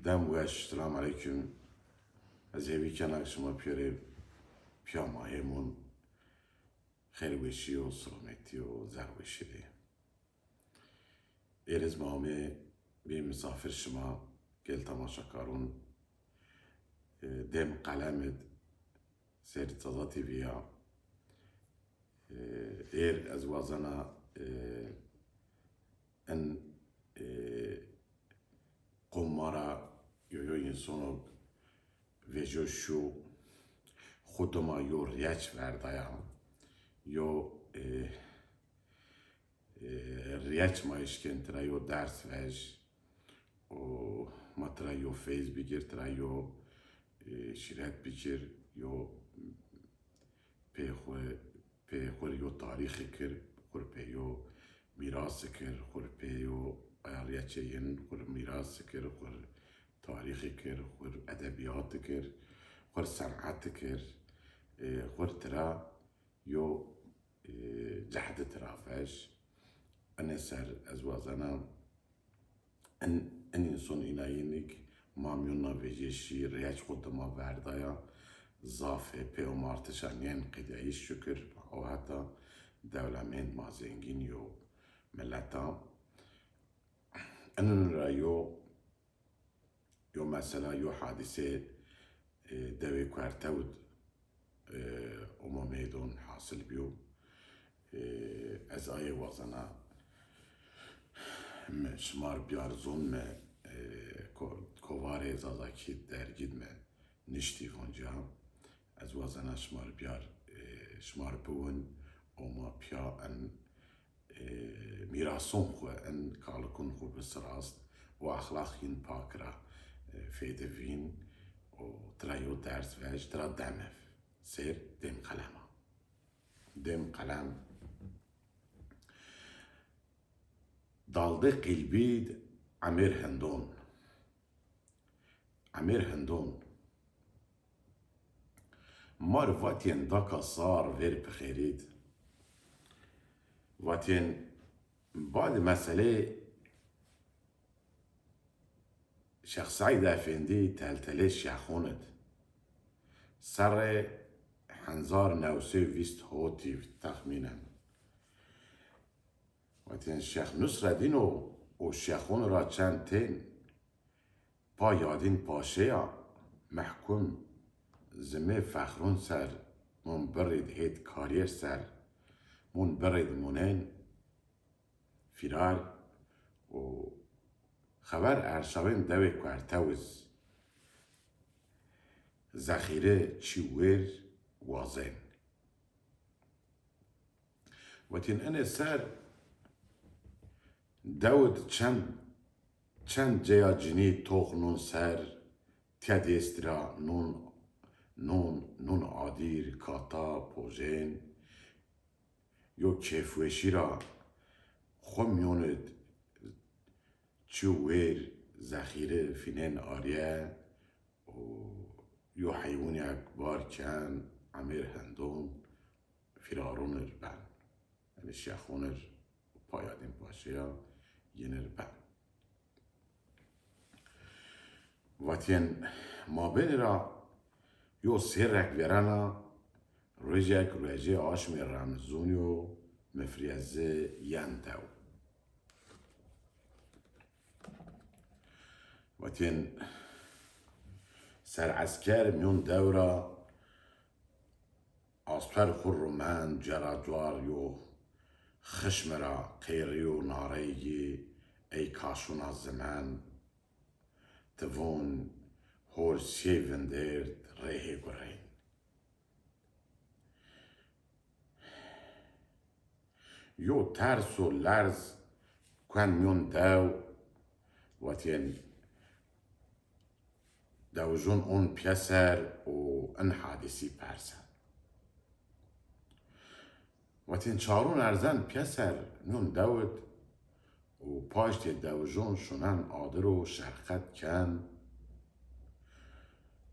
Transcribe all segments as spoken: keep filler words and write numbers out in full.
Dem weş, selam aleykum. Ez hêvî kena ke şima pîyorê pîya ma hêmon xêr weşî û selametî û zerweşî de. Êriz ma amê bî misafir şima, gel temaşakaron, e, Dêm Qelem id, sêr Zaza T V ya. E, êr ez wazena, e, en, e, qom ma ra yo, yo însono vejyo şû, xwu dima yo rîyeç verdaya, yo, e, e, rîyeç ma eşken tira yo ders vej û ma tira yo feyz bigir, tira yo, e, şîret bigir, yo pê xwu, pê xwu rê yo tarîxî kir, xwu rê pê yo mîrasî kir, xwu rê pê yo aya rîyeçê yin, xwu rê mîrasî kir, xwu rê tarîxî kir, xwu rê edebîyatî kir, xwu rê senetî kir, e, xwu rê tira yo, e, cehdi tira vej. Enê ser ez wazena en, en înson înayînî ke ma mîyon na vejîye şî, rîyeç xwu dima verdaya, zaf ê pêomartişa nîyen qedîyayîş şukir, o heta dewlemênd ma zengîn yo milet a. Enun ra yo, yo mesela, yo hadîse, e, dewê Kuertew id, e, omo meydon, hasil bîyo. E, ez aye wazena mi, şima rê biyar zon mi, e, ko-, kovarê Zazakî dergî di mi niştî vonca. Ez wazena şima rê biyar, e, şima rê biwin, o ma pîya en, e, mîrason xwu, en kalikon xwu bisirast û exlaq yin pak ra, e, fêde vîn û tira yo ders vej, tira dem ib. Sêr Dêm Qelem a. Dêm Qelem. Daldê qîlbî d Emêr Hindon. Emêr Hindon. Ma rê vatîyen daka sar vêr bi xêrî d. Vatîyen badê meselê Şêx Seîd Efendî teltelê şêxon id. Serrê hezar new sey vîst hotî texmînen. Vatîyen Şêx Nusredîno û şêxon ra çend tên pa Yadîn Paşeya mehkum zimê Fexrûn ser, mûn birrî d hêt karîyer ser, mûn birrî d mûnên fîrar û xever erşawên dewê Kuertew iz zexîre çî wêr wazên. Vatîyen enê ser dew id çend, çend ceya cinî tox nûn ser, tiya dêst ra nûn, nûn, nûn adîr, kata, pojên, yo kêfweşî ra xwu mîyon id çî wêr zexîre fînên arîye û yo heywûnî bar ken Emêr Hindon fîrarûn ir ben. Yanî şêxûn ir pa Yadîn Paşeya yin ir ben. Vatîyen mabênî ra yo sêrrek vêrena, rojek rojê aşmê Remzûnî yo, mifrîyeze yen dew. Vatîyen seresker mîyon dew ra asper xwu rumend, cera cuar yo xişmi ra qêrî yo nareyî ey kaşûna zimen, tivûn hor sey vindêrd rêhê gureyn. Yo ters û lerz kuen mîyon dew, vatîyen dewijûn on pîyeser û in hadîsî persen. Vatîyen çarûn erzen pîyeser mîyon dew id û paştê dewijûn şunen adir û şerqet ken,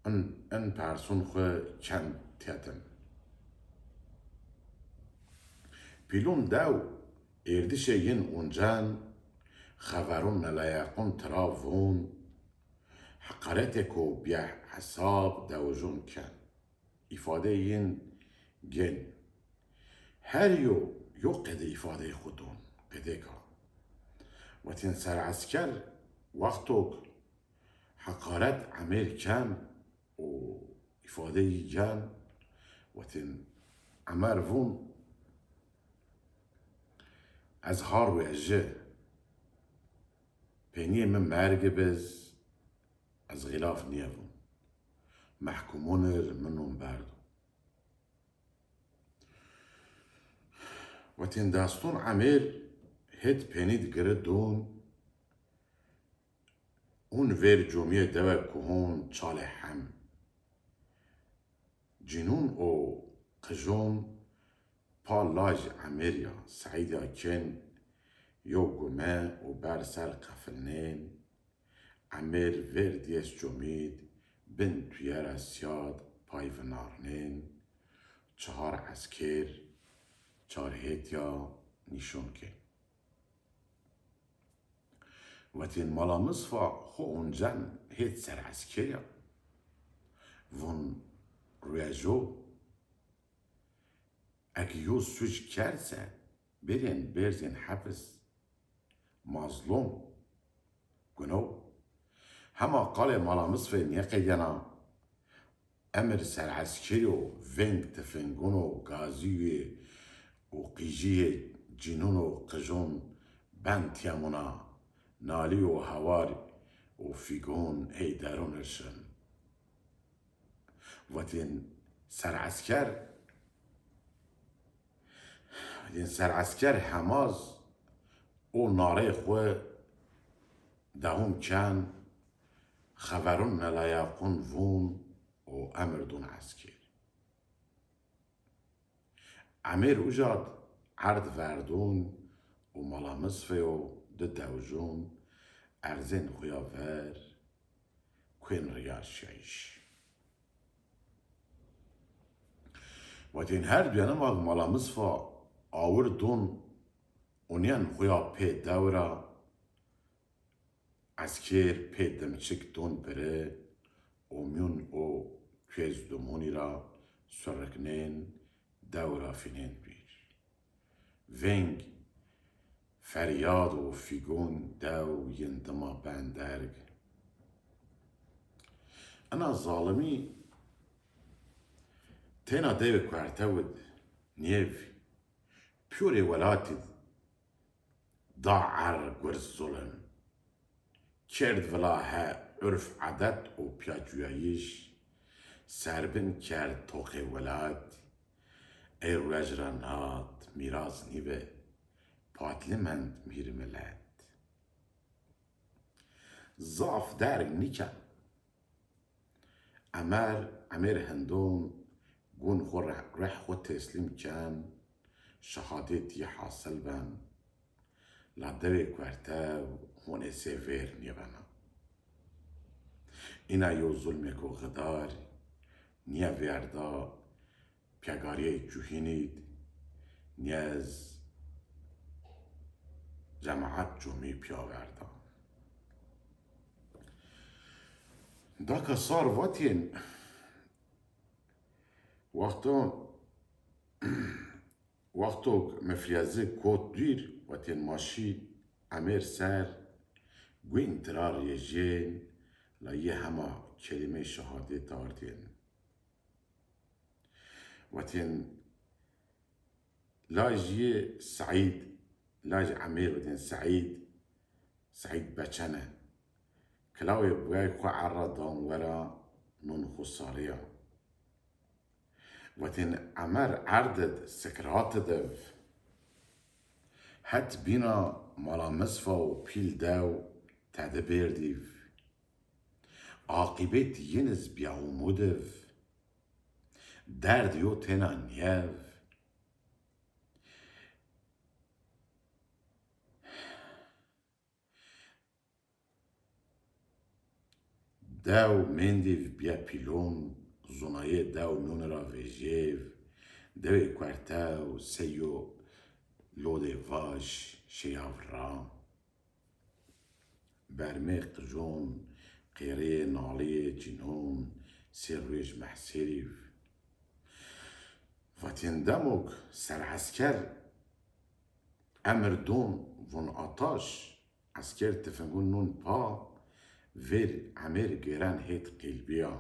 in, in persûn xwu ken têtin. Pîlûn dew êrdişê yin uncen, xeverûn nelayeqûn tira vûn, Heqaretêko bîhesab dewijon ken. Îfadeyê yin gên. Her yo yo qede îfadeyê xwu don, qedêka. Wetên seresker wextok heqaret Emêr ken û îfadeyî gen, wetên Emer vûn, ez ha rueji, peynîyê mi mergi biz, ez xîlaf nîyevûn. Mehkumonir mi non berdo. Wetên deston Emêr hêt penîd giri don, un vêr comîyê dewe kuhon çalê hem. Cînûn û qijon pa laj Emêr ya Seîd ya kên yo gume û ber ser qefilnên. Emêr vêr dîyes comîd bin tuye ra sîyad pay vinarnên, çihar eskêr çar hêtya nîşon kên. Wetên Mala Misfa xwu oncen hêt seresker ya. Vûn ruejo, eke yo suc kerd se, bêrên bêrzên hepis. Mazlum, guno. Hema qalê Mala Misfê nêqedena, emir sereskerî û veng tifingûn û gazîyê û qîjîyê cînûn û qijon ben tîyemûna, nalî û hewar û fîgûn ey derûn ir şin. Vatên seresker, vatên seresker hemaz û narey xwu dewam ken, xeverûn nelayaqûn vûn û emir dûn eskêr. Emêr uca d erd verdûn û Mala Misfeyo di dewjûn erzên xwu ya ver, kuên rîya şiyayîş. Vatên her duyanima Mala Misfa awir dûn û nîyen xwu ya pê dew ra, eskêr pê dimçik dûn biri û mîyûn o kuêz dumûnî ra suriknên dew ra fînên bîr. Veng, feryad û fîgûn dew yin dima ben derg. Ina zalimî têna dewê Kuertew id nêv, pîyorê welatî d da er gurz zulim. Kerd vila he urf edet û pîya cuyayîş, serbin kerd toqê welat, ey ruej ra nat mîraz nîbi, patlî mend mîr milet. Zaf derg nîken. Emer, Emêr Hindon gun xwu reh, reh xwu teslîm ken, şehadêt yi hasil ben, la dewê Kuertew honê sê vêr nêbena. Îna yo zulmêko xidar nîya vêrda, pîyagarîyê cuhînî d nîyez cemaet comî pîya verda. Daka sar vatên, wexto, wextok mifriyezi kot dûr, vatên ma şî Emêr ser, guên tira rêjên, la yi hema kelîmê şehadêt ardên. Vatên laj yi Seîd, laj Emêr vatên Seîd, Seîd beçene. Kilawê buey xwu erra dan wera, non xwu sarîya. Vatên Emer erd id sikrat id iv. Het bîna Mala Misfa û pîl dew tedi bêrdîv. Aqîbet yin iz bîya umûd iv. Derd yo têna nîyev. Dew mendîv bîya pîlon, zunayê dew mîyûn ra vejêv, dewê Kuertew sey yo lodê vaj şêyav ra. Bermê qijon qêrê nalê cînon sê rojî mehsêrîv. Vatên demok seresker emir don, von ataş, esker tifengun nun pa, vêr Emêr gêren hêt qîlbîya.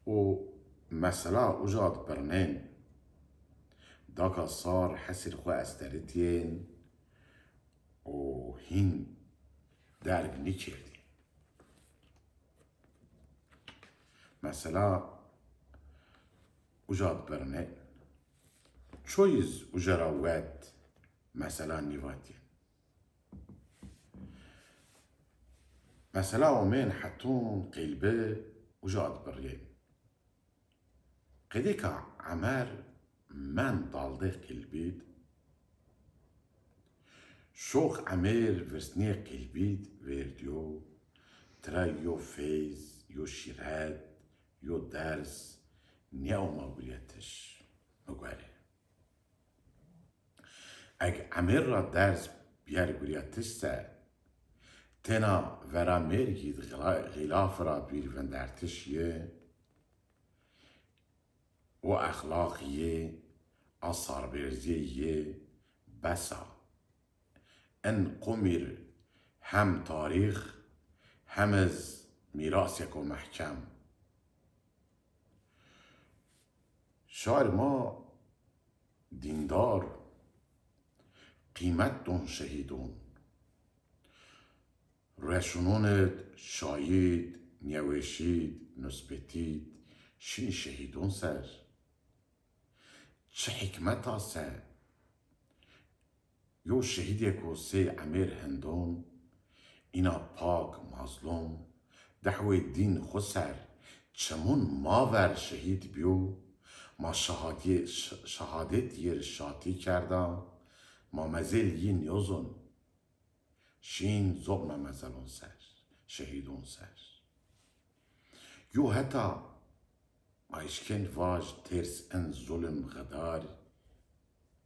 Û mesela uca di birnên. Daka sar hesir xwu esteritîyên û hîn derg nîkerdî. Mesela uca di birnên. Çoyîz uca ra wet mesela nîvatîyên. Mesela omên hetûn qîlbi uca di birrîyên. Qedêka Emer mend daldê qîlbîd. Şox Emêr virsnê qîlbîd vêrdîyo, tira yo feyz, yo şîret, yo ders nêoma gurîyetiş, mi guerê. Eg Emêr ra ders bîyer gurîyetiş se, têna vera mêrgî di xîla-, xîlaf ra bîr vindertiş yi, o exlaq yi, a sarbêrzîyê yi bes a. In qomîr hem tarîx, hem iz mîrasêko mehkem. Şarê ma dîndar, qîmet don şehîdon. Rueşunon id şayîd, nêweşîd, nusbetîd şin şehîdon ser. Çi hîkmet a se, yo şehîdêko sey Emêr Hindon, îna pak, mazlum, dehwê dîn xwu ser, çimûn ma ver şehîd bîyo, ma şahadî-, ş-, şahadêt yêr şatî kerda, ma mezêl yî nêzon. Şîn zobna mezelon ser, şehîdon ser. Yo heta ma eşkên vaj têrs in zulim xidar,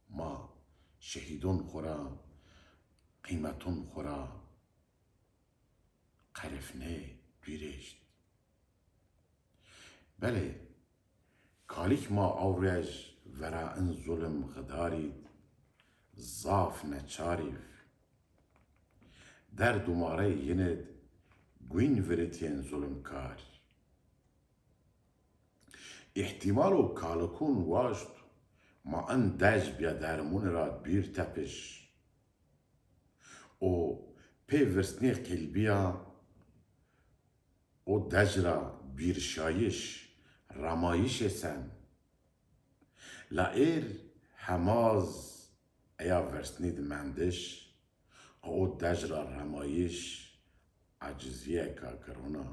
ma şehîdon xwu ra, qîmeton xwu ra qerifnê, dûrêşt. Belê, kalîk ma awrej vera in zulim xidarîd zaf neçarîv. Derd û marey yin id guyn viritîyên zulimkar. Îhtîmalo kalikûn waşt ma in dej bîya dermûnî ra bîr tepiş. O pê virsnê qîlbîya o dej ra bîrşayîş, remayîş êsen. La êr hemaz eya virsnî di mendiş, o dej ra remayîş acizîyeka giron a.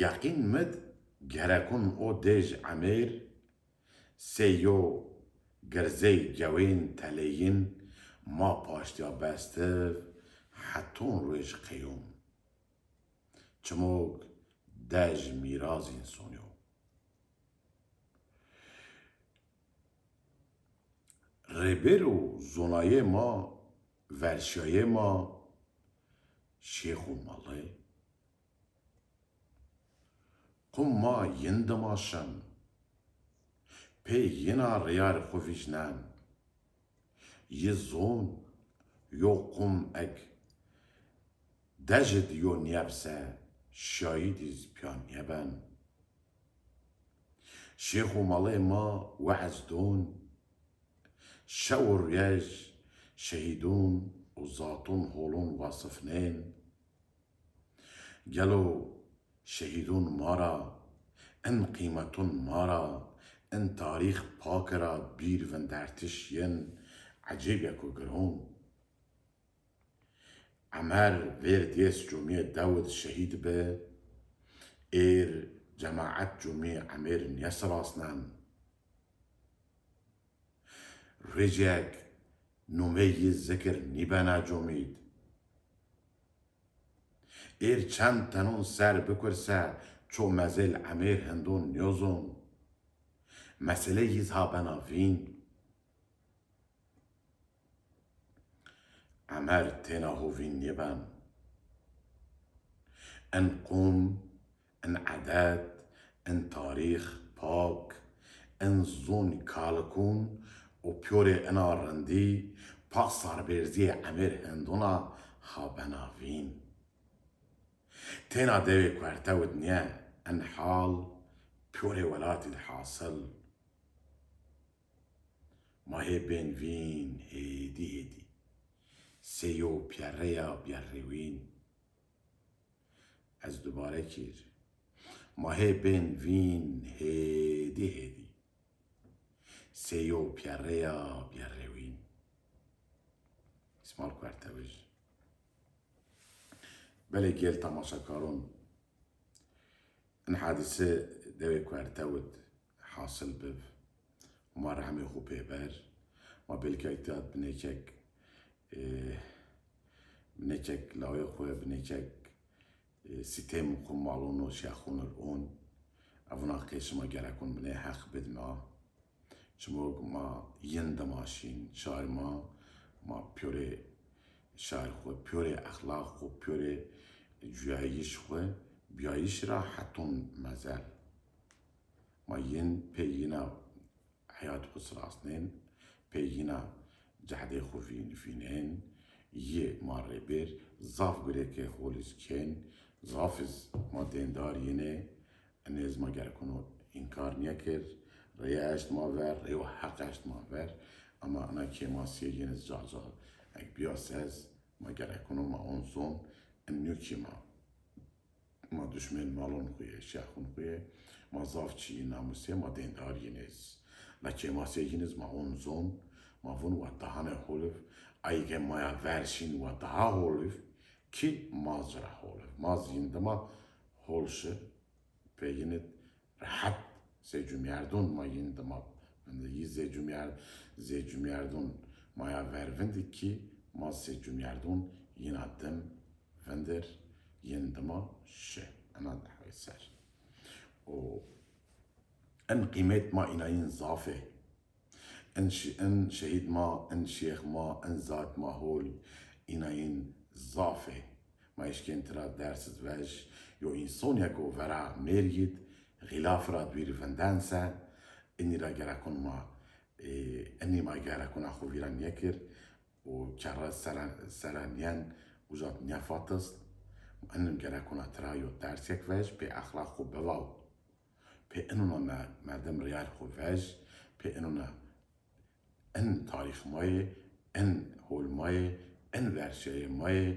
Yeqîn mi d gerekon o dej Emêr sey yo girzey gewên teleyîn ma paştîya bestiv heton roj qeyûm. Çimok dej mîraz înson yo. Rêber û zonayê ma, verşayê ma, şêx û malê. Qum ma yin dima şin, pê yina reyar xwu vîjnen. Yi zon yo qum eg dej id yo nîyeb se, şayîd iz pîya nêben. Şêx û malê ma we'z don, şew û ruyej şehîdon û zaton holon wasifnên. Gelo şehîdon ma ra, in qîmeton ma ra, in tarîx paki ra bîr vindertiş yin ecêbêko giron. Emer vêr dês comîyê dew id şehîd bi, êr cemaet comîyê Emêr nêsirasnen. Rêcek nomey yi zikir nîbena comîd. Êr çend tenon ser bikurse ço mezêl Emêr Hindon nêzon. Meselê yi zi ha bena vîn. Emer têna ho vîn nêben. En qom, en edet, en tarîx pak, en zon kalikûn û pîyorê ena rindî pa sarbêrzîyê Emêr Hindûn a ha bena vîn. Têna dewê Kuertewid nîye, en hal pîyorê welatî di hasil. Ma hê bên vîn hêdî hêdî. Sê yew pîyerreya bîyerrêwîn. Ez dubare kîr. Ma hê bên vîn hêdî hêdî. Sê yew pîyerreya bîyerrêwîn. Îsmaîl Kuertewij. Belê gel temaşekaron, in hadîse dewê Kuertewid hasil bib. Ma rehmê xwu pê ber. Ma belkî îtya binêkek, e, binêkek lawê xwu, binêkek, e, sîtêm xwu malûn û şexûn ir on. Evuna qê şima gerekûn binê heq bidin a. Çimok ma yin dima şîn, şarê ma, ma pîyorê şarê xwu, pîyorê exlaq xwu, pîyorê cuyayîş xwu, bîyayîş ra hetûn mezel. Ma yin pê yina heyat xwu sirasnên, pê yina cehdê xwu vîn-, vînên, yi ma rê bêr, zaf gurê ke hol iz kên, zaf iz ma dêndar yinê, Enê iz ma gerekuno înkar nîyekir, reye eşt ma ver, reyo heq eşt ma ver. Ama ina kêmasîye yin iz ca ca ek bîya sez, ma gerekuno ma on zon, in nîyo kî ma, ma duşmên malon xwu yê, şexûn xwu yê, ma zaf çîyî namusê, ma dêndar yin iz. La kêmasîye yin iz ma on zon, ma vun wa dahane holiv, ayê ke maya ver şîn wa daha holiv, kî ma zira holiv. Ma yin dima hol şi, Pê yinit rehet zê cumyerdon ma yin dima vindi. Yi zê cumyer-, zê cumyerdon maya ver vindi kî ma zê cumyerdon yina dim vindir, yin dima şi. Ena dehwê ser. O en qîmet ma îna yin zaf ê. In şi-, in şehîd ma, in şêx ma, in zat ma hol, îna yin zaf ê. Ma eşkên tira ders iz vej, yo însonîyeko vera mêrgîd, xîlaf ra dwîr vinden se, inî ra gerekon ma, e, inî ma gerekona xwu vîra nêkir û kerre sera, sera nîyen uca nêfatist. In gerekona tira yo dersêk vej, pê exlaq xwu bivaw. Pê inona me-, merdim riyar xwu vej, pê inona in tarîx ma yê, in hol ma yê, in verşeyê ma yê,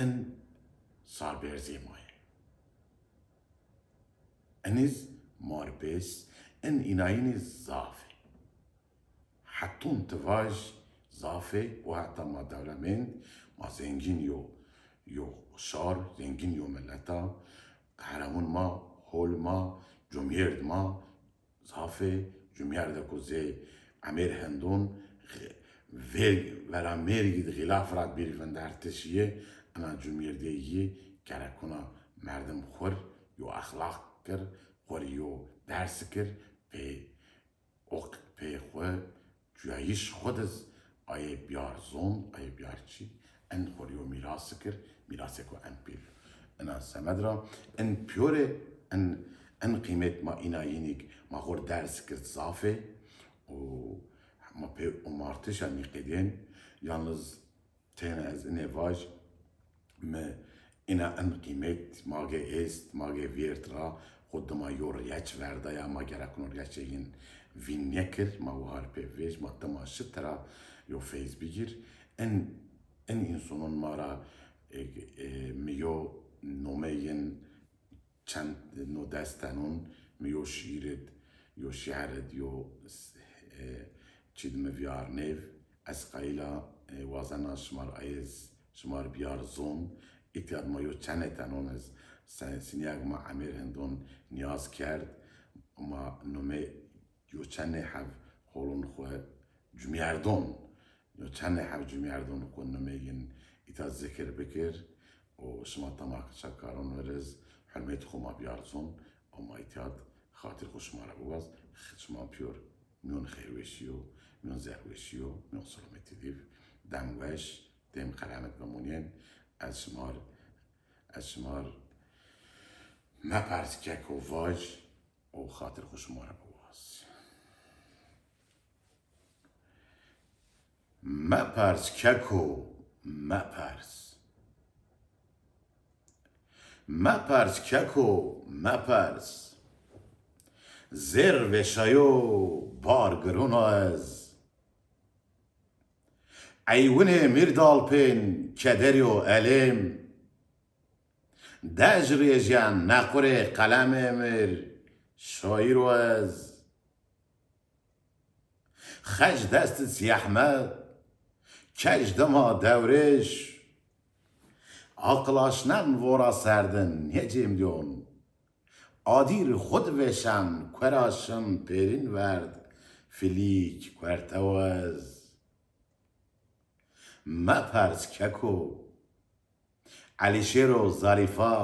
in sarbêrzê ma yê. Inîz mar bês, in înayînî zaf ê. Hetûn ti vaj zaf ê û heta ma dewlemênd, ma zengîn yo, yo şar, zengîn yo milet a, qehremun ma, hol ma, cumyêrd ma zaf ê, cumyêrdeko zê Emêr Hindon xi-, vê-, vera mêrgî di xîlaf ra bîr vindertiş yê, ina cumyêrdê yî gerekuna merdim xwir yo exlaq kir, xwir yo ders kir, pê O pê xwu cuyayîş xwu diz ayê biyar zon, ayê biyar çî, en xwu rî yo mîras kir, mîrasêko en pîl. Ina semed ra en pîyorê, en, en qîmet ma îna yînîk ma xwu ders kir zaf ê û ma pê omartişa nîqedên, yalniz Têna ez inê vaj, mi ina en qîmet, ma ge est, ma ge vêrd ra, xwu dima yo rîyeç verdaya, ma gerekno rîyeçê yin vîn nêkir, ma wahar pê vêj, ma dima şi tira yo feyz bigîr. En, en însonon ma ra, e, e, mi yo nomê yin çend no dest tenon, mi yo şîîrid, yo şîîrid, yo, e, çîd mi vîyarnêv, ez qayîl a, e, wazena şima r' ayê z-, şima r' biyar zon, îtya d' ma yo çenê tenon ez, se-, sinîyag ma Emêr Hindon nîyaz kerd, ma nomê yo çenê hev holon xwu cumyerdon, yo çenê hev cumyerdon xwu nomê yin îta zikir bikir û şima temaşekaron weriz hurmet xwu ma biyar zon û ma îtya d' xatir xwu şima ra biwaz, şima pîyor mîyon xeyrweşî yo, mîyon zerrweşî yo, mîyon selametî dîv. Dem weş, dêm qelemet bimonîyen. Ez şima r' Ez şima r' Mepers keko vaj û xatir xwu şima ra biwaz. Mepers keko, mepers. Mepers keko, mepers. Zêr veşayo, bar giron o ez. Eywinê mîrdalpên kederî û elêm. Dej rêjen nequrê qelemê mir, şaîr o ez. Xej dest Sîyehmed, kej dima dewrêş. Aqil aşnen vora serdin, nêcêmdîyon. Adîr xwu di veşen, kuera şin pêrîn werd, filîk kuertew ez. Mepers keko. Elîşêr û Zarîfa,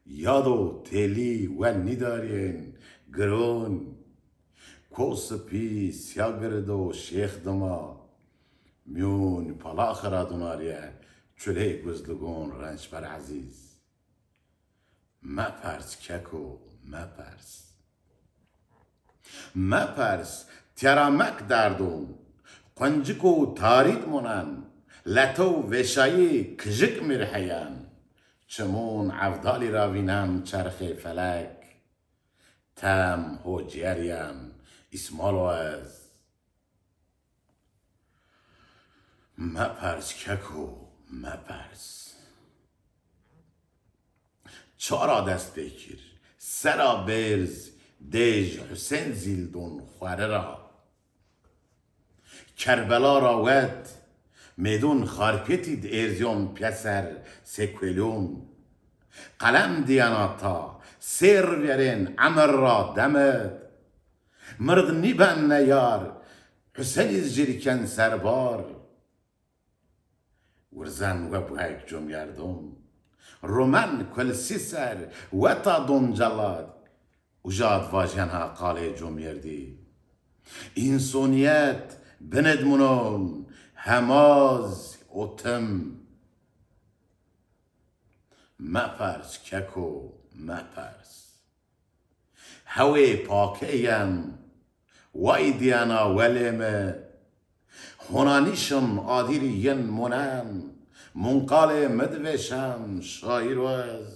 yado têlî wen nîdarîyên giron. Ko sipî sîya girdo şêx dima, mîyon palaxi ra dunarîye, çulê guzligon rençber ezîz. Mepers keko, mepers. Mepers, tîya ra mek derdon, quncik û tarîd munen, leto veşayî kijik mir heyen, çimon evdalî ra vînen çerxê felek, tem ho cîyerîyen îsmal o ez. Mepers keko, mepers. Çara dest pê kir, sera bêrz, dêj Husên zîl don xweri ra. Kerbela ra wet, mêdon Xarpêtî di êrzîyon pîyeser sêkuelîyon. Qelem dîyena ta, sêr vîyerên emir ra demed. Mird nîben neyar, Husên îz cîrken serbar. Wirzen we buhek comyerdon. Romen kulsî ser weta don celad. Uca di vajena qalê comyerdî. Însonîyet binid munon, hemaz û tim. Mepers keko, mepers. Hewê pakê yen, way dîyena welê mi. Hona nîşim adîrî yin munen, munqalê mi di vêşen şaîr o ez.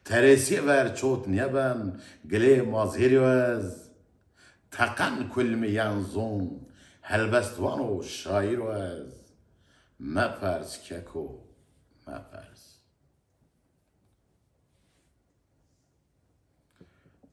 Teresîye ver çot nêben, gilê mazêrî o ez. Teqen kulmî yen zon, helbestwan û şaîr o ez. Mepers keko, mepers.